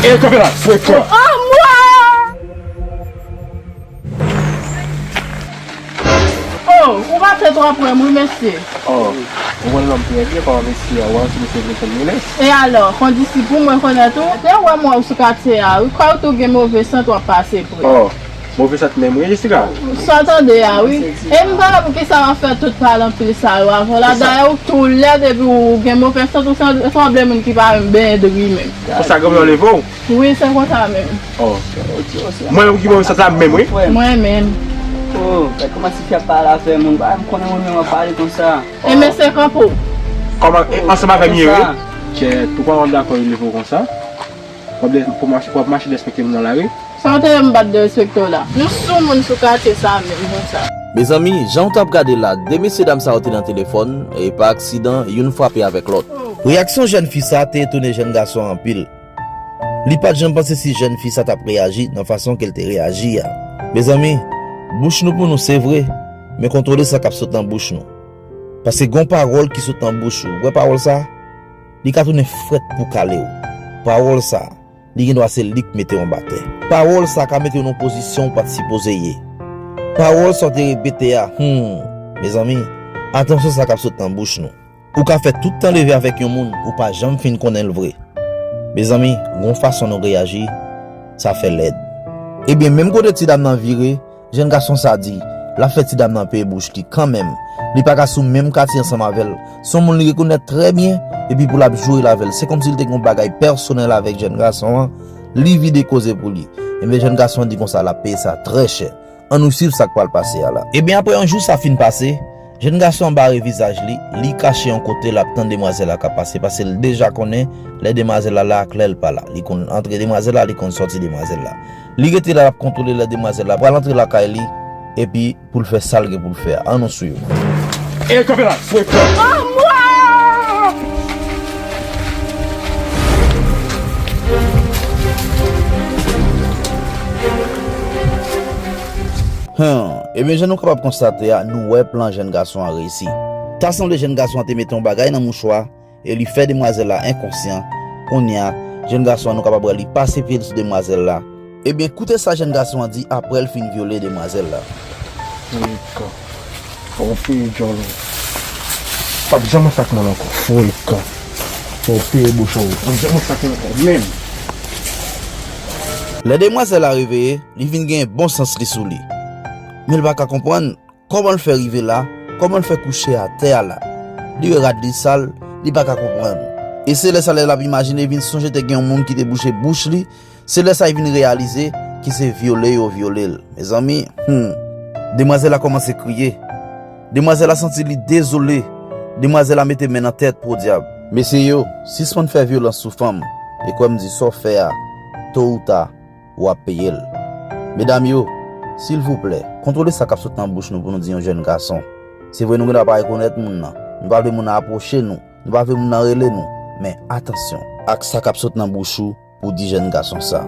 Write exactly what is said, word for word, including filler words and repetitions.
E kanpe la, frekan! Oh, mwen! Oh, ou pa fè twò pran mwen, mesye. Oh, ou konn lòm trè byen, kòman mesye a, ou wè yon ti mesye vle fè l mele. E alò, kondisip ou mwen konnen tou. Lè w wè mwen sou katye a, wi, kwè w tou gen move sant w ap pase pre. Oh, move sant menm, wi, Jessica? Sa w tande a, wi. E m pa wè poukisa w ap fè tout pale anpil sa yo avè w la. Dayè, ou tou lèd epi ou gen move sant, ou san-, sanble moun ki pa menm benyen dri menm. Konsa, granmoun nan leve w? Wi, se konsa menm. Oh. Mwen menm ki move sant la menm, wi. Mwen menm. Oh, gad kòman tifi ap pale avè moun. Ba, m konnen mwen menm ap pale konsa. E mesye kanpe w. Kòman, e, ansanm avè m ye, wi. Kèt, poukòman m dakò yo leve w konsa? W ap de-, pou mache, w ap mache derespekte moun nan lari? Sa w te ye m bat derespekte w la? Nou sou moun sou katye sa menm konsa. Mezanmi, jan w t ap gade la, de mesye dam sa yo te nan telefòn, e pa aksidan, youn frape avèk lòt. Reyaksyon jèn fi sa te etone jèn gason an anpil. Li pa t janm panse si jèn fi sa t ap reyaji nan fason ke l te reyaji a. Mezanmi, bouch nou pou nou, se vre, men kontwole sa k ap sot nan bouch nou. Paske gon pawòl ki sot nan bouch ou, ou wè pawòl sa? Li ka tounen frèt pou kale w. Pawòl sa, li gen dwa se li k mete w anba tè. Pawòl sa ka mete w nan yon pozisyon ou pa t sipoze ye. Pawòl sa w te repete a, hmm, mezanmi, atansyon sa k ap sot nan bouch nou. Ou ka fè tout tan leve avèk yon moun, ou pa janm fin konnen l vre. Mezanmi, gon fason nou reyaji, sa fè lèd. Ebyen, menm kote ti dam nan vire, jèn gason sa di, l ap fè ti dam nan peye bouch li kanmenm. Li pa ka sou menm katye ansanm avè l. Se yon moun li rekonèt trè byen, epi pou l ap joure l avè l. Se kòmsi l te gen yon bagay pèsonèl avèk jèn gason an, li vide koze pou li. Ebyen, jèn gason an di konsa, l ap peye sa trè chè. Ann nou swiv sa k pral pase a la. Ebyen, apre yon jou sa fin pase, jèn gason an bare vizaj li, li kache yon kote, l ap tann demwazèl la k ap pase, paske l deja konnen lè demwazèl la la ak lè l pa la. Li konn antre demwazèl la, li konn sòti demwazèl la. Li rete la, l ap kontwole lè demwazèl la pral antre lakay li, epi pou l fè sa l gen pou l fè a. Ann nou swiv. E kanpe la, frekan! Hum, ebyen, jan nou kapab konstate a, nou wè plan jèn gason an reyisi. Ta sanble jèn gason an te mete yon bagay nan mouchwa e li fè demwazèl la enkonsyan. Kounye a, jèn gason an, nou kapab wè li pase pye l sou demwazèl la. Ebyen, koute sa jèn gason an di apre l fin vyole demwazèl la. Frekan. Fò w peye djòl ou. P ap janm wè sa k mal ankò. Frekan. Fò w peye bouch ou. P ap janm wè sa k mal ankò. Menm. Lè demwazèl la reveye, li vin gen bon sans li sou li. Men l pa ka konprann kòman l fè rive la, kòman l fè kouche atè a la. Li wè rad li sal, li pa ka konprann. E se lè sa lè l ap imajine, vin sonje te gen yon moun ki te bouche bouch li, se lè sa li vin reyalize ke se vyole yo vyole l. Mezanmi, hmm, demwazèl la kòmanse kriye. Demwazèl la santi li dezole. Demwazèl la mete men nan tèt, podyab. Mesye yo, sispann fè vyolans sou fanm. E kwè m di sa w fè a, to ou ta, w ap peye l. Medam yo, silvouplè, kontwole sa k ap sot nan bouch nou pou nou di yon jèn gason. Se vre nou gen dwa pa rekonèt moun nan, nou pa vle moun nan apwoche nou, nou pa vle moun nan rele nou, men atansyon ak sa k ap sot nan bouch ou pou di jèn gason sa.